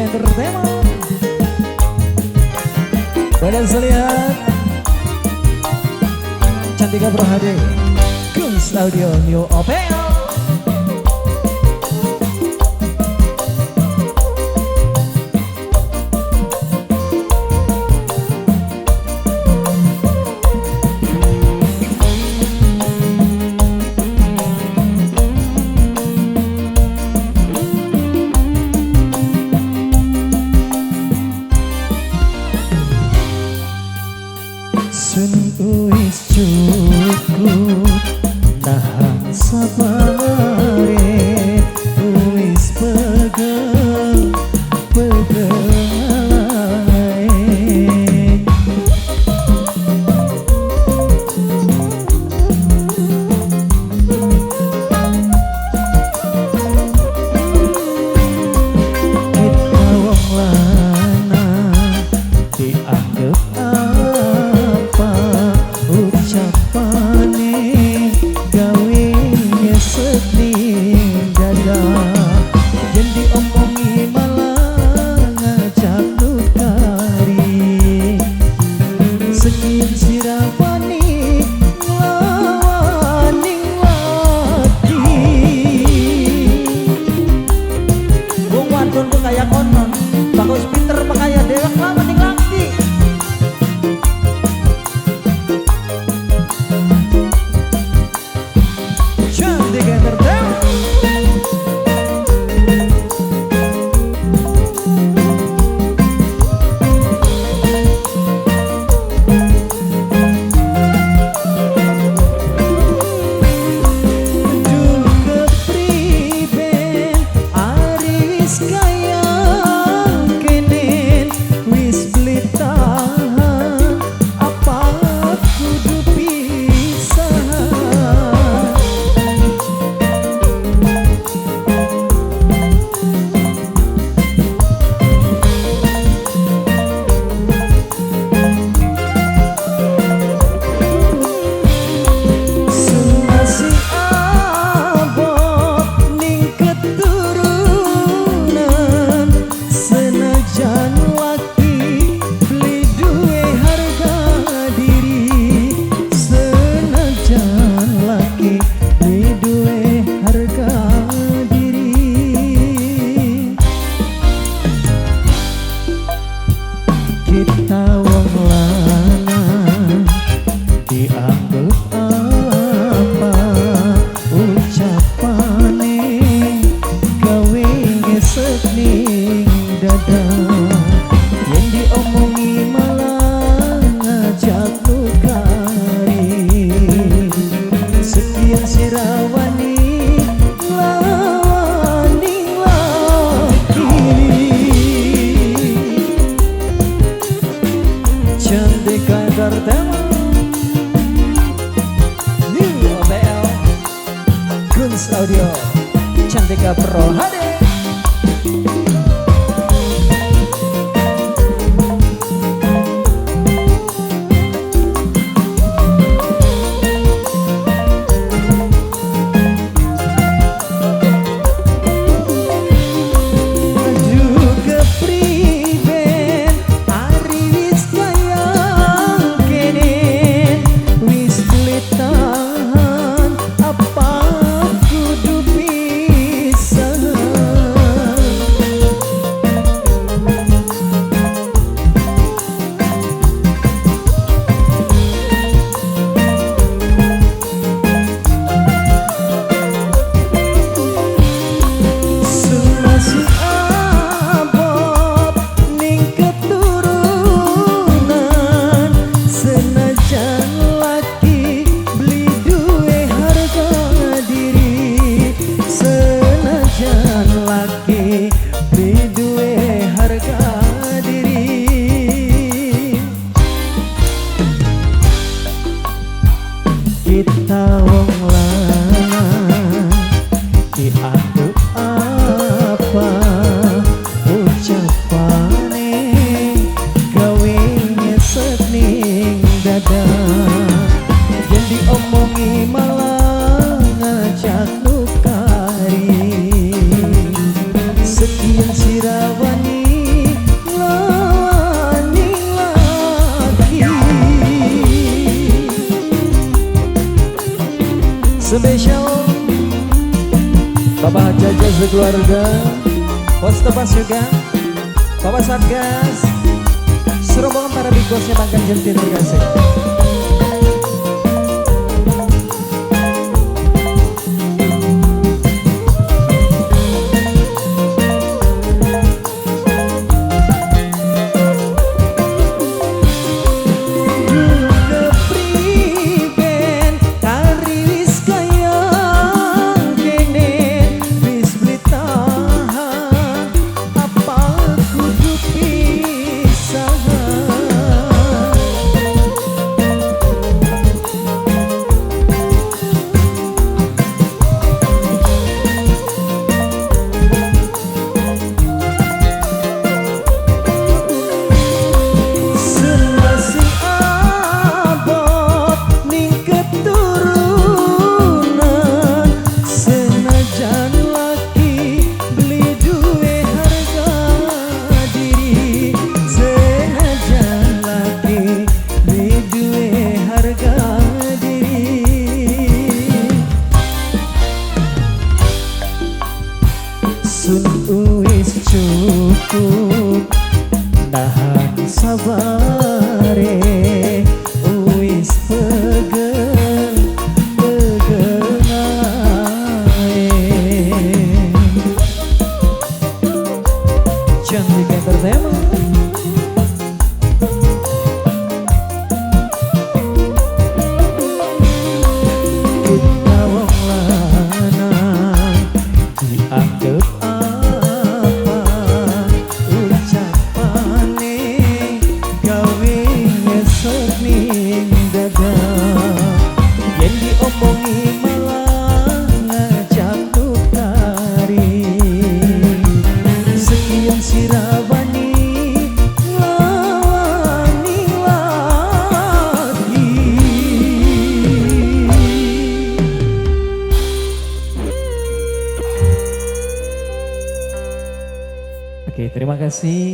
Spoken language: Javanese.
Cantika Entertainment. Pada selihat Cantika Pro HD, Guns Audio New OPL. Sun wis cukup nahan sabare, wis pegel pegel ae. Kita wong lanang dianggep ucapane gawe ngesek ning dada, yen diomongi malah ngajak nukari. Sekin sirapane nglawan ning laki. Wong wadon ku kaya konon, bagus pinter makaya dewek lawan ning laki. Cantika Entertainment. Duh kepriben ari wis kaya kenen, wis beli tahan apa kudu pisah. Masih abot ning keturunan, senajan laki beli duwe harga diri, senajan laki beli duwe harga diri. Kita wong lanang dianggep apa ucapane gawe ngesek ning dada, yen diomongi malah ngajak nukari. Sekian sirawani lawan ning laki. Cantika Entertainment, New OPL, Guns Audio, Cantika Pro HD. Aduh kepriben ari wis kaya kenen, wis beli tahan apa kudu pisah. Pak Jaja sekeluarga, Bos Tebas juga, Bapak Satgas, serombongan para big bossnya Bangkan Jentin, terima kasih. Sun wis cukup nahan sabare, wis pegel pegel ae. Cantik Entertainment. Kita wong lanang dianggep apa ucapane gawe ngesot ning dada, yen diomongi malah ngajak tukari. Sekian sirawani lawani lagi. Oke, terima kasih.